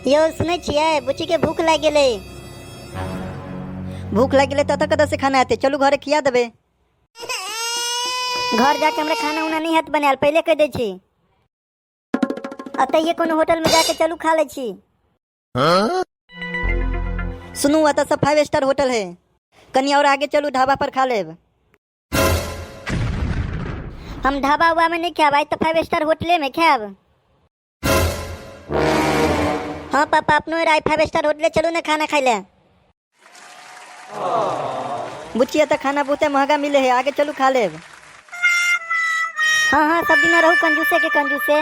यौ सुनै छियै, बुच्ची के भूख लागि गेलै। भूख लागि गेलै तऽ कतऽ से खाना हेतै? चलू, घरे खिया देबै। घर जाके हमरा खाना उना नहि हैत बनायल, पहिले कहि दै छी। एतहिए कोनो होटलमे जाके चलू खा लै छी। सुनू, एतऽ सब 5 स्टार होटल है। कनि और आगे चलू, ढाबा पर खा लेब। हम ढाबा उबा में नहीं खायब, आइ तऽ 5 स्टार होटले में खायब। हाँ पापा, अपनो आइ 5 स्टार होटले चलू ने खाना खाइ ले। बुच्ची, एतऽ खाना बहुते महंगा मिले है, आगे चलू, खा लेब। हाँ हाँ, सब दिना रहू कंजूसे के कंजूसे।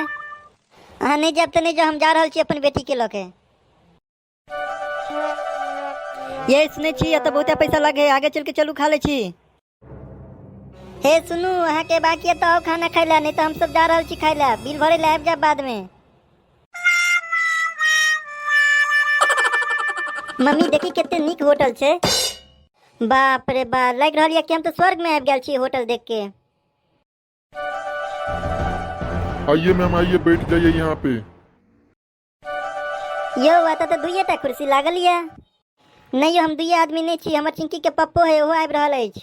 अहाँ नहि जायब तऽ नहि जाउ, हम जा रहल छी अपन बेटी के लऽ के। ये सुनै छी, एतऽ बहुते पैसा लगे है, आगे चल के चलू, खा लै छी। हे सुनू, अहाँके बाकी है तऽ आउ खाना खाइ लए, नहीं तऽ हम सब जा रहल छी खाइ लए। बिल भरे लए आबि जायब बाद में। मम्मी, देखी कते नीक होटल छै। बाप रे बा, लागि रहल यऽ कि हम तऽ स्वर्ग में आबि गेल छी होटल देख के। आइए मैम, आइए, बैठ जाइए यहाँ पे। यौ, एतऽ तऽ दुइये टा कुर्सी लागल यऽ। नहीं यौ, हम दुइये आदमी नहीं छी, हमर चिंकी के पप्पो है, ओहो आबि रहल अछि।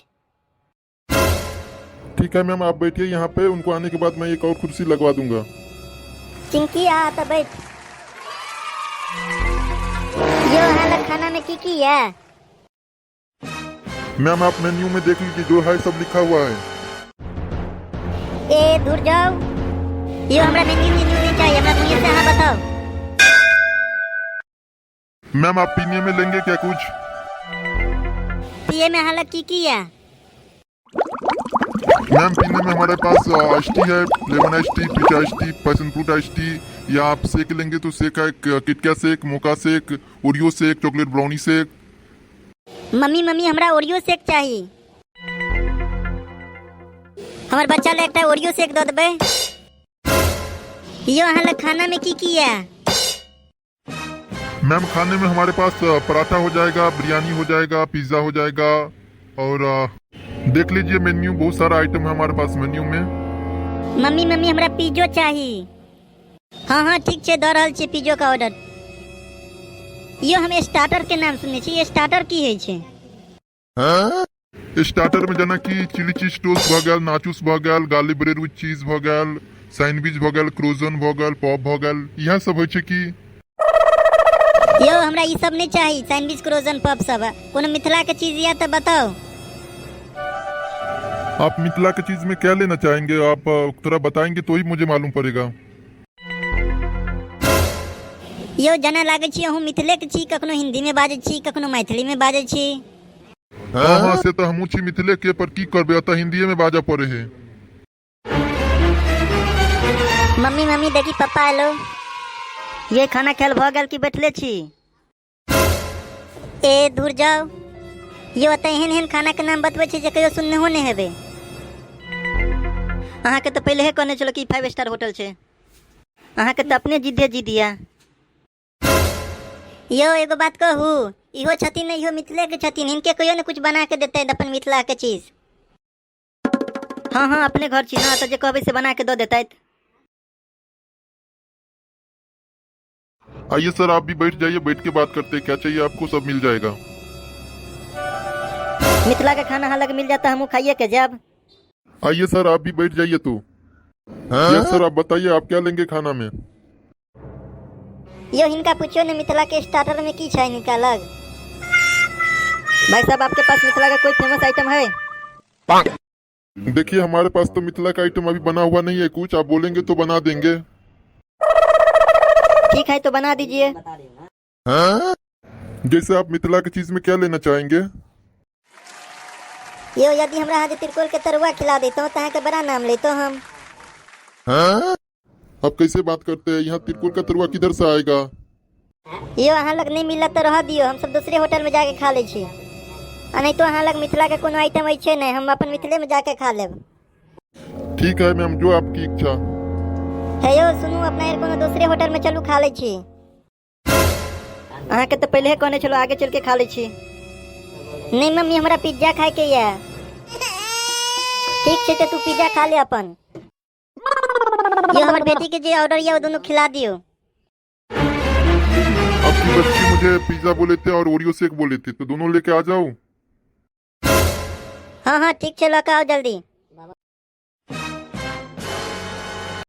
ठीक है मैम, आप बैठिए यहाँ पे, उनको आने के बाद मैं एक और कुर्सी लगवा दूंगा। चिंकी, आ तऽ बैठ। यौ, अहाँ लग खाना में की की यऽ? मैम, आप मेन्यू में देख लीजिए, जो है सब लिखा हुआ है। ए दूर जाओ। यो, हमरा मेन्यू मेन्यू नहीं चाहिए, हमरा मुँह से अहाँ बताओ। मैम, आप पीने में लेंगे क्या कुछ? पिए में अहाँ लग की की यऽ? मैम, पीने में हमारे पास आइस टी है, lemon ice tea, peach ice tea, passion fruit ice tea, या आप शेक लेंगे तो शेक है, KitKat shake, mocha shake, Oreo shake, chocolate brownie shake. Mummy mummy, हमरा ओरियो शेक चाही। हमर बच्चा ले एकटा ओरियो शेक दऽ देबै। यो, अहाँ लग खाना में की की यऽ? मैम, खाने में हमारे पास पराठा हो जाएगा, बिरयानी हो जाएगा, पिज्ज़ा हो जाएगा और देख लीजिए मेन्यू, बहुत सारा आइटम है हमारे पास मेन्यू में। मम्मी मम्मी, हमरा पिज्जो चाही। हाँ हाँ, ठीक छै, दऽ रहल छी पिज्जो के ऑर्डर। यो, हम स्टार्टर के नाम सुनने छी, स्टार्टर की होइ छै? स्टार्टर में जेना कि चिली चीज टोस्ट भऽ गेल, नाचूस भऽ गेल, गार्लिक ब्रेड विथ चीज भऽ गेल, सैंडविच भऽ गेल, क्रोजन भऽ गेल, पॉप भऽ गेल, इएह सब होइ छै की। यौ, हमरा ई सब नहीं चाही, सैंडविच, क्रोजन, पप सब। कोनो मिथिला के चीज या तऽ बताओ। आप मिथिला के चीज में क्या लेना चाहेंगे? आप थोड़ा बताएंगे तो ही मुझे मालूम पड़ेगा। यौ, जेना लागै छी अहूँ मिथिले के छी, कखनो हिंदी में बाजै छी, कखनो मैथिली में बाजै छी। हाँ हाँ, से तऽ हमहूँ छी मिथिले के, पर की करबै, एतऽ हिंदीए में बाजऽ पड़े है। मम्मी मम्मी, देखी पप्पा एलो। ये खाना खायल भऽ गेल कि बैठले छी? ए दूर जाओ। यो, एतऽ एहन एहन खाना के नाम बतबै छै जे कहियो सुननेहो नहि हेबै। अहाँके तऽ पहिले कहने छलहुँ कि 5 स्टार होटल छै, अहाँके तऽ अपने जिद्दे जिद यऽ। यौ, एगो बात कहू? इहो छथिन ने, इहो मिथिले के छथिन, हिनके कहियो ने कुछ बना के देतै अपन मिथिला के चीज। हाँ हाँ, अपने घर छी ना, तऽ जे कहबै से बना के दऽ देतैथ। आइए सर, आप भी बैठ जाइए, बैठ के बात करते हैं, क्या चाहिए आपको, सब मिल जाएगा। मिथिला के खाना अहाँ लग मिल जाता, हमहूँ खाइए के जायब। आइए सर, आप भी बैठ जाइए तो। यस सर, आप बताइए, आप क्या लेंगे खाना में? यौ, हिनका पूछियो ने, मिथिला के स्टार्टर में की छै हिनका लग? भाई साहब, आपके पास मिथिला का कोई फेमस आइटम है? देखिए, हमारे पास तो मिथिला का आइटम अभी बना हुआ नहीं है कुछ, आप बोलेंगे तो बना देंगे। ठीक है, तो बना दीजिए। जैसे आप मिथिला के चीज में क्या लेना चाहेंगे? यौ, यदि हमरा अहाँ जे तिरकोर के तरुआ खिला देतहुँ तऽ अहाँके बड़ा नाम लेतहुँ हम। आप कैसे बात करते हैं? यहाँ तिरकुल का तरुआ किधर से आएगा? यौ, अहाँ लग नहि मिलत तऽ रहऽ दियौ, हमसब दोसरे होटल में जाके खा लै छी। आ नहीं तो अहाँ लग मिथिला के कोनो आइटम अछि नहि, हम अपन मिथिले में जाके खा लेब। ठीक है मैम, जो आपकी इच्छा। हे यौ सुनू, अपना यार कोनो दोसरे होटल में चलू, खा लै छी। अहाँके तऽ पहिले कहने छलहुँ, आगे चल के खा लै छी। नहीं मम्मी, हमरा पिज्जा खाए के ये। ठीक छै, तऽ तू पिज्जा खा ले अपन। यो, हमर बेटी के जे ऑर्डर ये ओ दुनू खिला दियो। अभी बच्ची मुझे पिज्जा बोले थे और ओरियो शेक बोले थे, तो दोनों लेके आ जाओ। हाँ हाँ ठीक छै, लऽ कऽ आउ जल्दी।